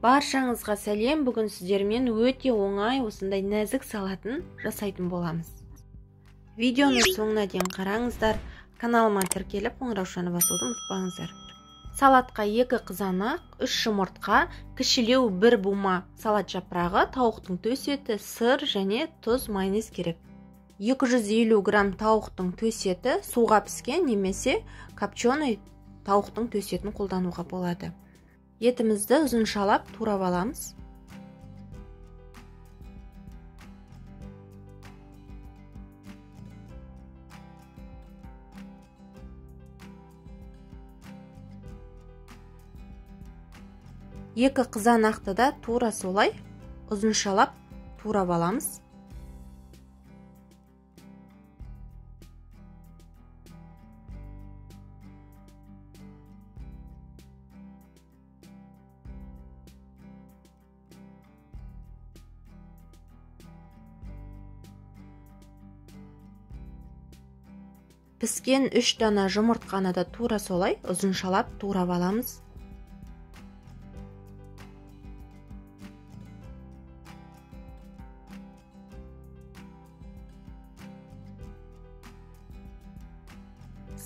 Баршаңызға сәлем. Бүгін сіздермен өте оңай осындай нәзік салатын жасайтын боламыз. Видеоны соңына дейін қараңыздар. Каналыма тіркеліп қоңыраушаны басуды ұмытпаңыздар. Салатқа 2 қызанақ, 3 жұмыртқа, кішілеу 1 бума салат жапырағы, тауықтың төс еті, сыр және тұз, майонез керек. 250 грамм тауықтың төс еті суға піскен немесе копченый тауықтың төс етін қолдануға болады. Етімізді ұзыншалап турап аламыз. Екі қызанақты да тура солай ұзыншалап турап аламыз. Піскен 3 дана жұмыртқаны да тура солай ұзыншалап турап аламыз.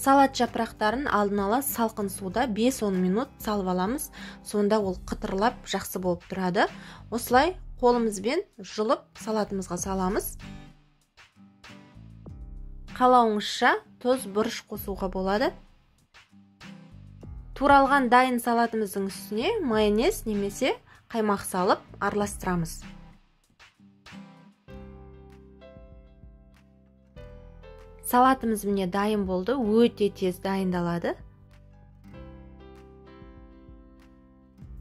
Салат жапырақтарын алдын ала салқын суда 5-10 минут салып аламыз. Сонда ол қытырлап жақсы болып тұрады. Осылай қолымызбен жұлып салатымызға саламыз. Қалауыңызша тұз, бұрыш қосуға болады. Туралған дайын салатымыздың үстіне майонез немесе қаймақ салып араластырамыз. Салатымыз міне дайын болды, өте тез дайындалады.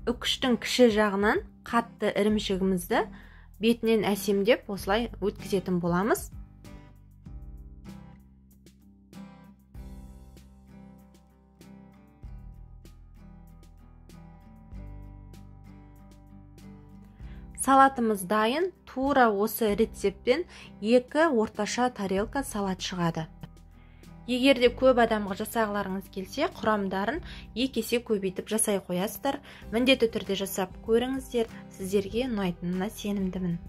Үкіштің кіші жағынан қатты ірімшігімізді бетінен әсемдеп осылай өткізетін боламыз. Салатымыз дайын. Тура осы рецептпен 2 орташа тарелка салат шығады. Егер де көп адамға жасағыларыңыз келсе, құрамдарын 2 есе көбейтіп жасай қоясыздар. Міндетті түрде жасап көріңіздер, сіздерге ұнайтынына сенімдімін.